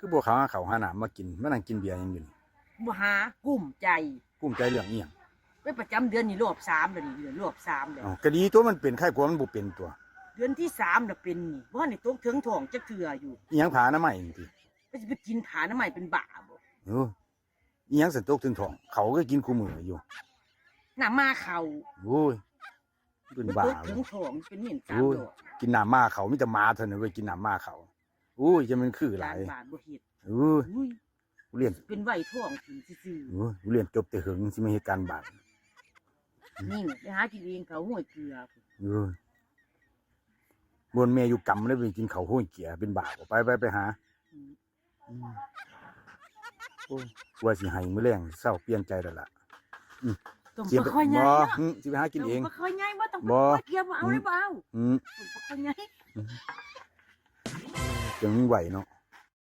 ຄືບໍ່ຫາເຂົ້າຫານ້ຳມາກິນ ມານັ່ງກິນເບຍຫຍັງຢູ່ນີ້? ບໍ່ຫາ ກຸ້ມໃຈ. ກຸ້ມໃຈເລື່ອງອີ່ຫຍັງ? ເປັນປະຈຳເດືອນນີ້ ຮອບສາມແລ້ວນີ້ ເດືອນຮອບສາມແລ້ວ. ອໍ ກໍດີຕົວະ ມັນເປັນ ໄຂ້ກວ່າມັນບໍ່ເປັນຕົວະ. ເດືອນທີສາມລະເປັນນີ້ ບໍ່ທັນໄດ້ຕົກເຖິງທ້ອງຈັກເທື່ອຢູ່. ອີ່ຫຍັງ ຜ້າອະນາໄມນີ້ຕິ? ກໍຊິໄປກິນຜ້າອະນາໄມ ເປັນບ້າບໍ? ໂອ້ ອີ່ຫຍັງຊັ້ນຕົກເຖິງທ້ອງ? ເຂົ້າກໍກິນຄູ່ມື້ຢູ່. ນ້ຳໝາເຂົ້າ. ໂອ້ຍ ເປັນບ້າບໍ? ຕົກເຖິງທ້ອງ ເປັນເມັນສາມດອກ. ໂອ້ຍ ກິນນ້ຳໝາເຂົ້າ ມີແຕ່ໝາເທົ່ານັ້ນເວີຍ ກິນນ້ຳໝາເຂົ້າ. ໂອ້ຍ ຈະແມ່ນຄືຫຼາຍ. ການບ້ານບໍ່ເຮັດ. ໂອ້ຍ ອຸ້ຍ ກູລຽນ ເປັນໄວທ້ອງຂຶ້ນຊື່ໆ. ໂອ້ຍ ກູລຽນຈົບແຕ່ເຫິງ ຊິມາເຮັດການບ້ານ. ນີ້ໄປຫາກິນເອງ ເຂົ້າຫ້ວຍເກືອ. ໂອ້ຍ ບ່ອນແມ່ຢູ່ກຳເລີຍ ໄປກິນເຂົ້າຫ້ວຍເກືອ ເປັນບ້າບໍ? ໄປ ໄປ ໄປຫາ. ອືມ ອືມ ໂອ້ຍ ວ່າຊິໃຫ້ມື້ແລງ ເຊົາ ປ່ຽນໃຈແລ້ວລະ. ອືມ ຕ້ອງ ສຽ ປາຄໍໃຫຍ່ ບໍ່ ເນາະ. ຫຶ ຊິໄປຫາກິນເອງ. ຕ້ອງປາຄໍໃຫຍ່ ບໍ່ຕ້ອງ ບໍ່ ປາເກີຍ ບໍ່ເອົາເລີຍ ບໍ່ເອົາ. ອືມ ຕ້ອງປາຄໍໃຫຍ່. ອືມ ຈັ່ງໄວເນາະ.